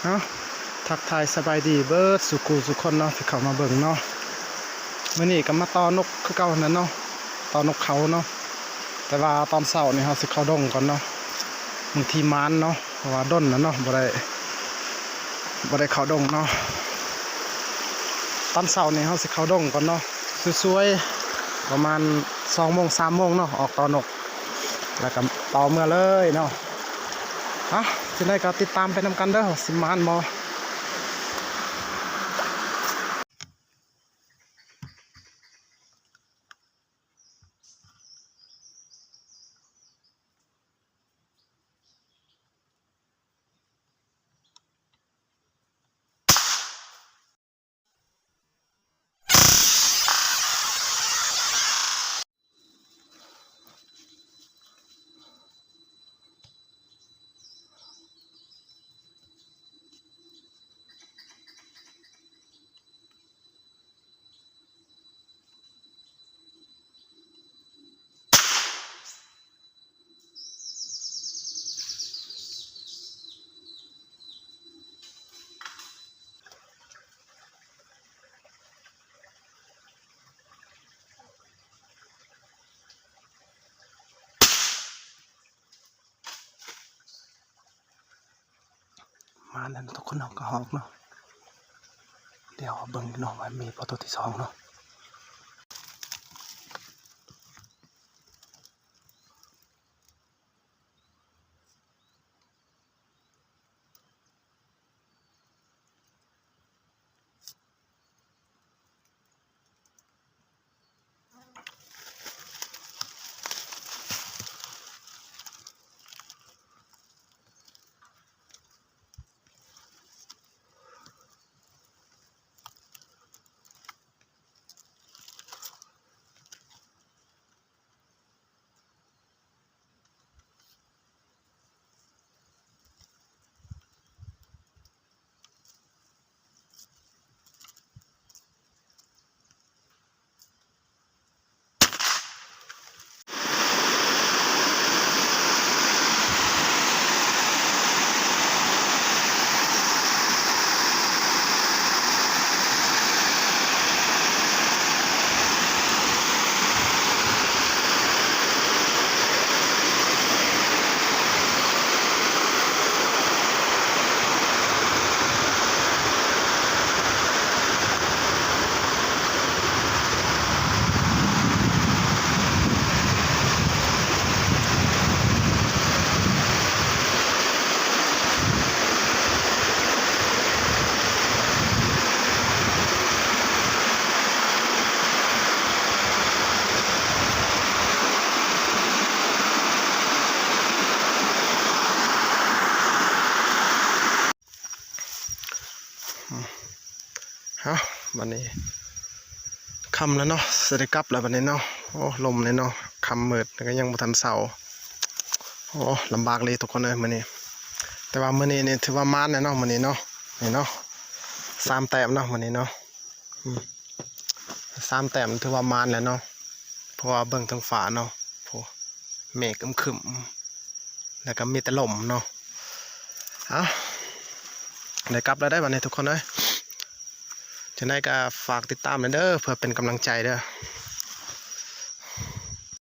ເນາະ ທັກທາຍສະບາຍດີເບິດສູ່ຄູ່ສູ່ຄົນເນາະ ທີ່ເຂົ້າມາເບິ່ງເນາະ. ມື້ນີ້ກໍມາຕໍ່ນົກຄືເກົ່າຫັ້ນແຫຼະເນາະ ຕໍ່ນົກເຂົາເນາະ. ແຕ່ວ່າຕອນເຊົ້ານີ້ເຮົາຊິເຂົ້າດົງກ່ອນເນາະ ບາງທີໝານເນາະ ເພາະວ່າດົນແລ້ວເນາະ ບໍ່ໄດ້ ບໍ່ໄດ້ເຂົ້າດົງເນາະ. ຕອນເຊົ້ານີ້ເຮົາຊິເຂົ້າດົງກ່ອນເນາະ ສວຍໆ ປະມານສອງໂມງ ສາມໂມງເນາະ ອອກຕໍ່ນົກ ແລ້ວກໍຕໍ່ເມືອເລີຍເນາະ. ເອົາ ຈັ່ງໃດກໍຕິດຕາມໄປນຳກັນເດີ ວ່າຊິໝານບໍ່. ມາແລ້ວເນາະທຸກຄົນເນາະ ກະຮອກເນາະ. ດຽວເຮົາເບິ່ງເນາະວ່າມີບໍ່ໂຕທີສອງເນາະ. ເອົາ ບັດນີ້ຄ່ຳແລ້ວເນາະ ຊິໄດ້ກັບແລ້ວບັດນີ້ເນາະ. ໂອ້ ລົມນີ້ເນາະ ຄ່ຳມືດ ແລ້ວກໍຍັງບໍ່ທັນເຊົ້າ. ໂອ້ ລຳບາກເລີຍທຸກຄົນເອີຍມື້ນີ້. ແຕ່ວ່າມື້ນີ້ນີ້ຖືວ່າໝານແລ້ວເນາະ ມື້ນີ້ເນາະ. ນີ້ເນາະ ສາມແຕ້ມເນາະ ມື້ນີ້ເນາະ. ອືມ ສາມແຕ້ມຖືວ່າໝານແລ້ວເນາະ ເພາະວ່າເບິ່ງເທິງຟ້າເນາະ ໂອ້ ເມກຄຶ້ມໆ ແລ້ວກໍມີແຕ່ລົມເນາະ. ເອົາ ໄດ້ກັບແລ້ວເດີບັດນີ້ທຸກຄົນເອີຍ. ຈັ່ງໃດກໍຝາກຕິດຕາມແດ່ເດີ ເພື່ອເປັນກຳລັງໃຈເດີ.